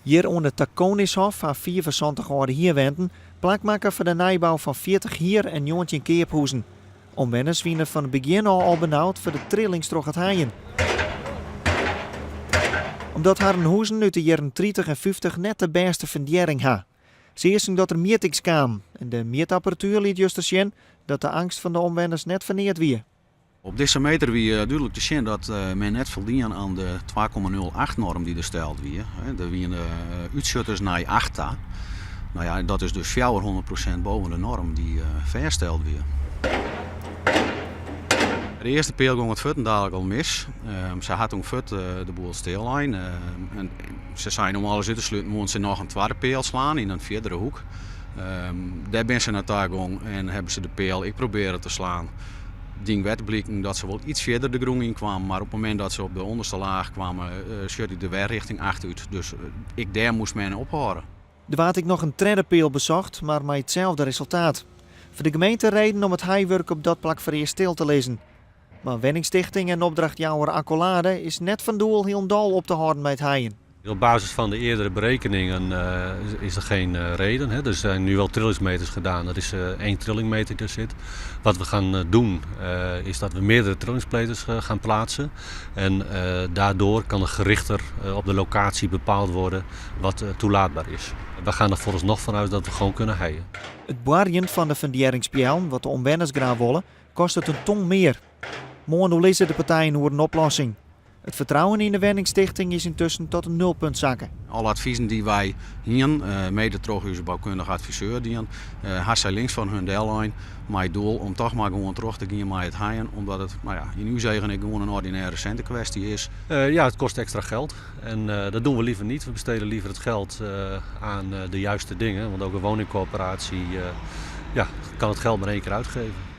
Hjir oan de Taconishof ha 75 âlde hierwenten plak makke foar de nijbou fan 40 hier en 19 keaphuzen. Omwenners wiene fan it begjin ôf al benaud foar de trillings troch it heien. Omdat harren huzen út de jierren 30 en 50 net de bêste fundearring ha. Se easken dat der mjittings kamen en de mjitapparatuer liet juster sjen dat de eangst fan de omwenners net foar neat wie. Op dizze meter wie dúdlik te sjen dat men net foldien oan de 2,08 norm dy't der steld wie. Der wiene útsjutters nei 8 ta. No ja, dat is dus 400% boven de norm dy't fêststeld wie. De earste peal gong it fuortendalik al mis. Se ha toen fuort de boel stillein. Se seine om alles út te sluten woene se noch in twadde peal slaan yn in fierdere hoek. Dêr binne se nei ta gong en hawwe se de peal ek probearre te slaan. Dien wer bliken dat se wol iets fierder de grûn yn kwamen, mar op it momint dat se op de ûnderste laach kwamen, sjocht it der wer rjochting 8 út. Dus ek dêr moast men ophâlde. Der waard ek noch in tredde peal besocht, mar mei itselde resultaat. Foar de gemeente reden om it heiwurk op dat plak foarearst stil te lizzen. Mar wenningstichting en opdrachtjouwer Accolade is net fan doel hielendal op te hâlden mei it heien. Op basis van de eerdere berekeningen is er geen reden. Hè. Er zijn nu wel trillingsmeters gedaan. Dat is één trillingmeter die er zit. Wat we gaan doen is dat we meerdere trillingsplaters gaan plaatsen. En daardoor kan er gerichter op de locatie bepaald worden wat toelaatbaar is. We gaan er vooralsnog vanuit dat we gewoon kunnen heien. It boarjen fan de fundearringspeallen, wat de omwenners graach wolle, kostet in ton mear. Moarn oerlizze de partijen oer in oplossing. It fertrouwen yn de wenningstichting is yntusken tot in nulpunt sakke. Alle advizen dy't wy hienen, mede troch ús boukundige adviseur dien, ha sy links fan hun dellein mei it doel om toch mar gewoan troch te gean mei it heien, omdat it nou ja, yn ús eagen ek gewoan in ordinêre sintekwestje is. Ja, het kost extra geld en dat doen we liever niet. We besteden liever het geld aan de juiste dingen, want ook een woningcorporatie ja, kan het geld maar één keer uitgeven.